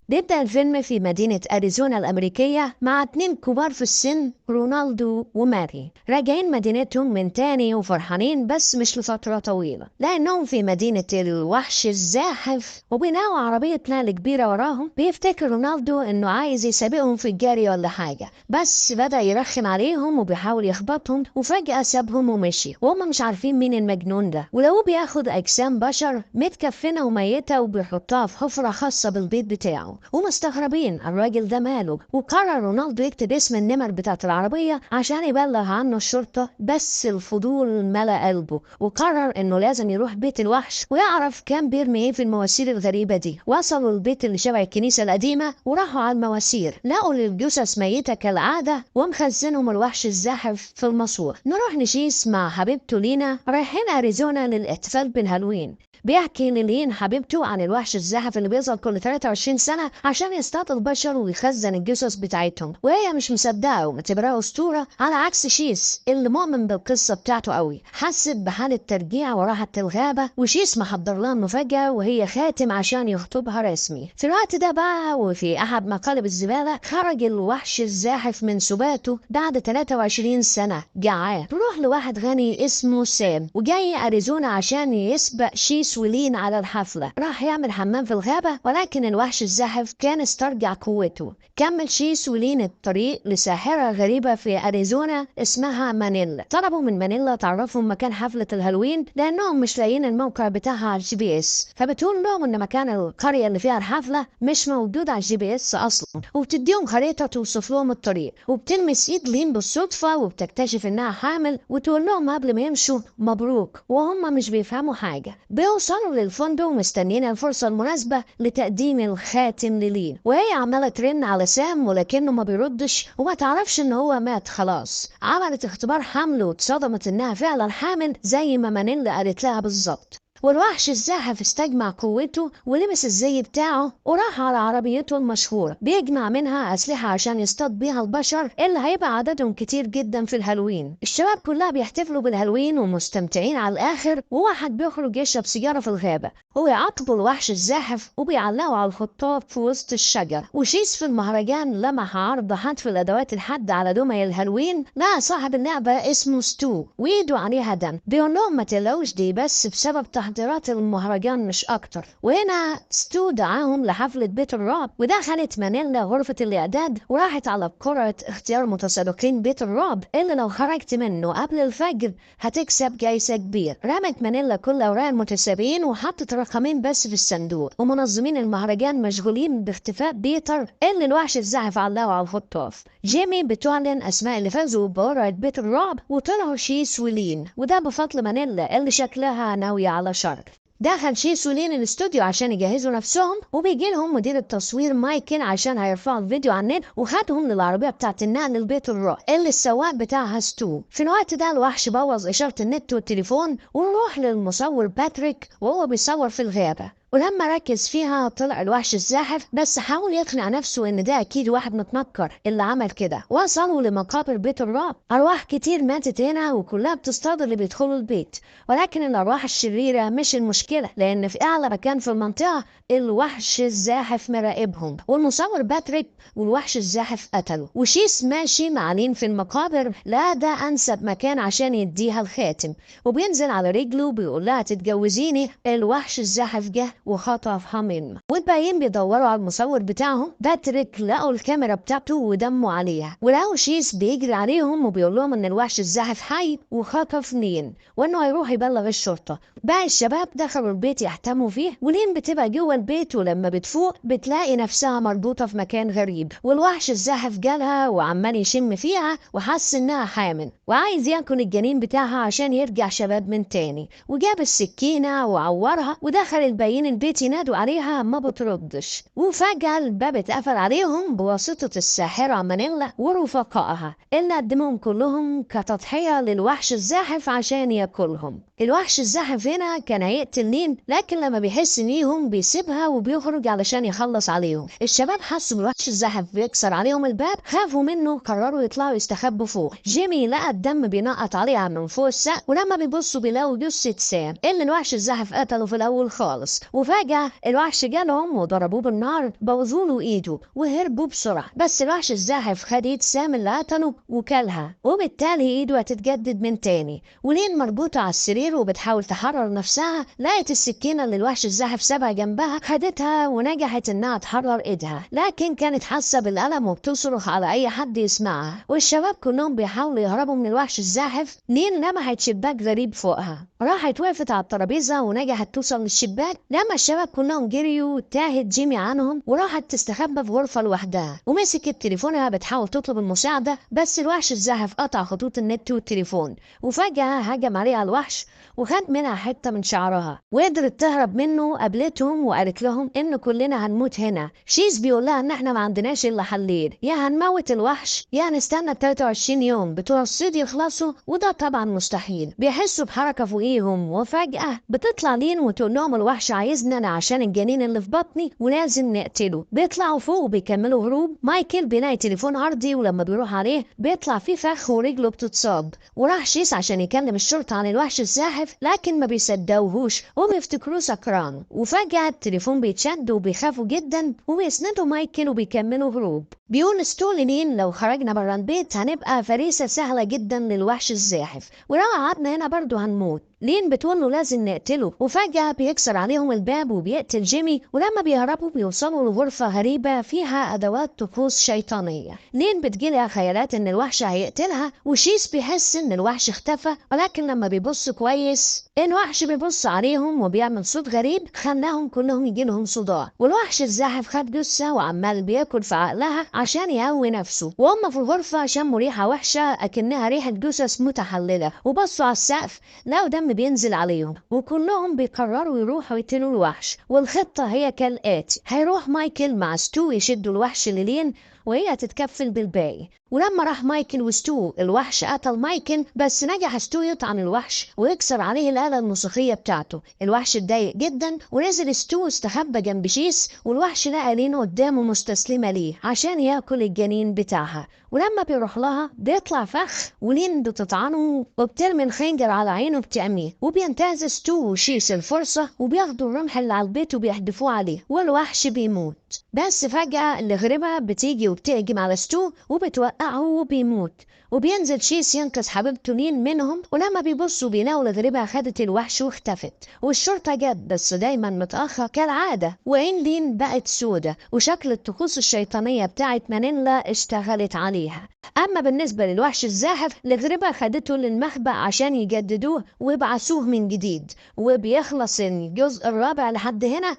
بيبدأ الفيلم في مدينة أريزونا الأمريكية مع اتنين كبار في السن، رونالدو وماري، راجعين مدينتهم من تاني وفرحانين، بس مش لفترة طويلة لأنهم في مدينة الوحش الزاحف، وبيلاقوا عربية نقل كبيرة وراهم. بيفتكر رونالدو إنه عايز يسابقهم في الجري ولا حاجة، بس بدأ يرخم عليهم وبيحاول يخبطهم، وفجأة سابهم ومشي وهم مش عارفين مين المجنون ده. ولو بياخد أجسام بشر متكفنة وميتة وبيحطها في حفرة خاصة بالبيت بتاعه، ومستغربين الراجل ده ماله. وقرر رونالدو يكتب اسم النمر بتاعت العربية عشان يبلغ عنه الشرطة، بس الفضول ملأ قلبه وقرر انه لازم يروح بيت الوحش ويعرف كان بيرمي ايه في المواسير الغريبة دي. وصلوا البيت اللي شبه الكنيسة القديمة وراحوا على المواسير، لقوا الجثث ميتة كالعادة ومخزنهم الوحش الزاحف في الماسورة. نروح نشيس مع حبيبته لينا رايحين اريزونا للاحتفال بالهالوين. بيحكي للين حبيبته عن الوحش الزاحف اللي بيظهر كل 23 سنة عشان يصطاد البشر ويخزن الجثث بتاعتهم، وهي مش مصدقة ومعتبراه أسطورة، على عكس شيس اللي مؤمن بالقصة بتاعته قوي. حست بحالة ترجيع وراحت الغابة، وشيس محضر لها مفاجأة وهي خاتم عشان يخطبها رسمي. في الوقت ده بقى وفي أحد مقالب الزبالة خرج الوحش الزاحف من سباته بعد 23 سنة جعان. تروح لواحد غني اسمه سام وجاي أريزونا عشان يسبق شيس ولين على الحفلة. راح يعمل حمام في الغابة، ولكن الوحش الزاحف كان استرجع قوته. كمل شيس ولين الطريق لساحرة غريبة في أريزونا اسمها مانيلا. طلبوا من مانيلا تعرفهم مكان حفلة الهالوين لأنهم مش لاقيين الموقع بتاعها على ال GPS، فبتقول لهم إن مكان القرية اللي فيها الحفلة مش موجود على ال GPS أصلا، وبتديهم خريطة توصف لهم الطريق. وبتلمس إيد لين بالصدفة وبتكتشف إنها حامل، وتقول لهم قبل ما يمشوا مبروك، وهم مش بيفهموا حاجة. بيوصلوا للفندق ومستنيين الفرصة المناسبة لتقديم الخاتم للين، وهي عمالة ترن على سام ولكنه ما بيردش وما تعرفش ان هو مات خلاص. عملت اختبار حمل واتصدمت انها فعلا حامل زي ما مانيلا قالت لها بالظبط. والوحش الزاحف استجمع قوته ولبس الزي بتاعه وراح على عربيته المشهورة بيجمع منها أسلحة عشان يصطاد بيها البشر اللي هيبقى عددهم كتير جدا في الهالوين. الشباب كلها بيحتفلوا بالهالوين ومستمتعين على الآخر، وواحد بيخرج يشرب سيجارة في الغابة ويعاقبوا الوحش الزاحف وبيعلقوا على الخطاف في وسط الشجر. وشيس في المهرجان لمح عرض حتف الأدوات الحادة على دمى الهالوين، لقى صاحب اللعبة اسمه ستو وإيده عليها دم. بيقول لهم ما تقلقوش دي بس بسبب تحضيرات المهرجان مش أكتر. وهنا ستو دعاهم لحفلة بيت الرعب، ودخلت مانيلا غرفة الإعداد وراحت على قرعة اختيار متسابقين بيت الرعب اللي لو خرجت منه قبل الفجر هتكسب جايزة كبيرة. رمت مانيلا كل أوراق المتسابقين وحطت رقمين بس في الصندوق، ومنظمين المهرجان مشغولين باختفاء بيتر اللي الوحش الزاحف علقه على الخطاف. جيمي بتعلن أسماء اللي فازوا بقرعة بيت الرعب، وطلعوا شيس ولين، وده بفضل مانيلا اللي شكلها ناوية على شر. دخل شيس ولين الاستوديو عشان يجهزوا نفسهم، وبيجي لهم مدير التصوير مايكل عشان هيرفعوا الفيديو على النت، وخدهم للعربية بتاعت النقل للبيت الرعب اللي السواق بتاعها ستو. في الوقت ده الوحش بوظ إشارة النت والتليفون، ونروح للمصور باتريك وهو بيصور في الغابة، ولما ركز فيها طلع الوحش الزاحف، بس حاول يقنع نفسه ان ده اكيد واحد متنكر اللي عمل كده. وصلوا لمقابر بيت الرعب، ارواح كتير ماتت هنا وكلها بتصطاد اللي بيدخلوا البيت، ولكن الارواح الشريرة مش المشكلة لان في اعلى مكان في المنطقة الوحش الزاحف مراقبهم، والمصور باتريك والوحش الزاحف قتله. وشيس ماشي مع لين في المقابر، لا ده انسب مكان عشان يديها الخاتم، وبينزل على رجله بيقول لها تتجوزيني. الوحش الزاحف جه وخطفها منه، والباقيين بيدوروا على المصور بتاعهم باتريك، لقوا الكاميرا بتاعته ودموا عليها، ولقوا شيس بيجري عليهم وبيقول لهم ان الوحش الزاحف حي وخطف لين وانه هيروح يبلغ الشرطة. باقي الشباب دخلوا البيت يحتموا فيه، ولين بتبقى جوه البيت، ولما بتفوق بتلاقي نفسها مربوطة في مكان غريب، والوحش الزاحف جالها وعمال يشم فيها وحس انها حامل وعايز ياكل الجنين بتاعها عشان يرجع شباب من تاني، وجاب السكينة وعورها، ودخل الباقيين البيت ينادوا عليها ما بتردش. وفجأة الباب اتقفل عليهم بواسطة الساحرة مانيلا ورفقائها اللي قدموهم كلهم كتضحية للوحش الزاحف عشان ياكلهم. الوحش الزاحف هنا كان هيقتل لين، لكن لما بيحس بيهم بيسيبها وبيخرج علشان يخلص عليهم. الشباب حسوا بالوحش الزاحف بيكسر عليهم الباب، خافوا منه، قرروا يطلعوا يستخبوا فوق. جيمي لقى الدم بينقط عليها من فوق السقف، ولما بيبصوا بيلاقوا جثة سام اللي الوحش الزاحف قتله في الأول خالص. وفجأة الوحش جالهم وضربوه بالنار، بوظوا له ايده وهربوا بسرعة. بس الوحش الزاحف خد ايد سام اللي قتله وكلها، وبالتالي ايده هتتجدد من تاني. ولين مربوطة على السرير وبتحاول تحرر نفسها، لقت السكينة اللي الوحش الزاحف سابها جنبها، خدتها ونجحت انها تحرر ايدها، لكن كانت حاسة بالألم وبتصرخ على اي حد يسمعها. والشباب كلهم بيحاولوا يهربوا من الوحش الزاحف. لين لمحت شباك غريب فوقها، راحت وقفت على الترابيزة ونجحت توصل للشباك. لما الشباب كلهم جريوا تاهت جيمي عنهم وراحت تستخبى في غرفة لوحدها، ومسكت تليفونها بتحاول تطلب المساعدة، بس الوحش الزاحف قطع خطوط النت والتليفون. وفجأة هجم عليها الوحش وخد منها حتة من شعرها وقدرت تهرب منه. قابلتهم وقالت لهم إن كلنا هنموت هنا. شيز بيقول لها إن إحنا ما عندناش إلا حلين، يا هنموت الوحش يا هنستنى 23 يوم بتوع الصيد يخلصوا، وده طبعا مستحيل. بيحسوا بحركة فوقيهم، وفجأة بتطلع لين وتقول لهم الوحش عايزنا أنا عشان الجنين اللي في بطني ولازم نقتله. بيطلعوا فوق وبيكملوا هروب. مايكل بيلاقي تليفون أرضي، ولما بيروح عليه بيطلع فيه فخ ورجله بتتصاب. وراح شيس عشان يكلم الشرطة عن الوحش الزاحف، لكن ما بيصدقوهوش وبيفتكروه سكران. وفجأة التليفون بيتشد وبيخافوا جدا وبيسندوا مايكل وبيكملوا هروب. بيقول ستو لين لو خرجنا برا البيت هنبقى فريسة سهلة جدا للوحش الزاحف، ولو قعدنا هنا برضه هنموت. لين بتقول له لازم نقتله، وفجأة بيكسر عليهم الباب وبيقتل جيمي. ولما بيهربوا بيوصلوا لغرفة غريبة فيها أدوات طقوس شيطانية. لين بتجيلها خيالات إن الوحش هيقتلها، وشيس بيحس إن الوحش اختفى، ولكن لما بيبص كويس الوحش بيبص عليهم وبيعمل صوت غريب خلاهم كلهم يجيلهم صداع. والوحش الزاحف خد جثة وعمال بياكل في عقلها عشان يقوي نفسه. وهم في الغرفة شموا ريحة وحشة أكنها ريحة جثث متحللة، وبصوا على السقف لقوا دم بينزل عليهم، وكلهم بيقرروا يروحوا يقتلوا الوحش. والخطة هي كالآتي: هيروح مايكل مع ستو يشدوا الوحش للين وهي تتكفل بالباقي. ولما راح مايكل وستو الوحش قتل مايكل، بس نجح ستو يطعن الوحش ويكسر عليه الآلة الموسيقية بتاعته. الوحش اتضايق جدا ونزل ستو استخبى جنب شيس، والوحش لقى لين قدامه مستسلمة ليه عشان ياكل الجنين بتاعها. ولما بيروح لها بيطلع فخ ولين بتطعنه وبترمي الخنجر على عينه بتعميه. وبينتهز ستو وشيس الفرصة وبياخدوا الرمح اللي على البيت وبيحدفوه عليه والوحش بيموت. بس فجأة الغريبة بتيجي وبتهجم على ستو وبتوقعه وبيموت. وبينزل شيس ينقذ حبيبته لين منهم، ولما بيبصوا بيلاقوا الغريبة خدت الوحش واختفت. والشرطة جت بس دايما متأخر كالعادة، وعين لين بقت سودة وشكل الطقوس الشيطانية بتاعت مانيلا اشتغلت عليها. أما بالنسبة للوحش الزاحف الغريبة خدته للمخبأ عشان يجددوه ويبعثوه من جديد. وبيخلص الجزء الرابع لحد هنا.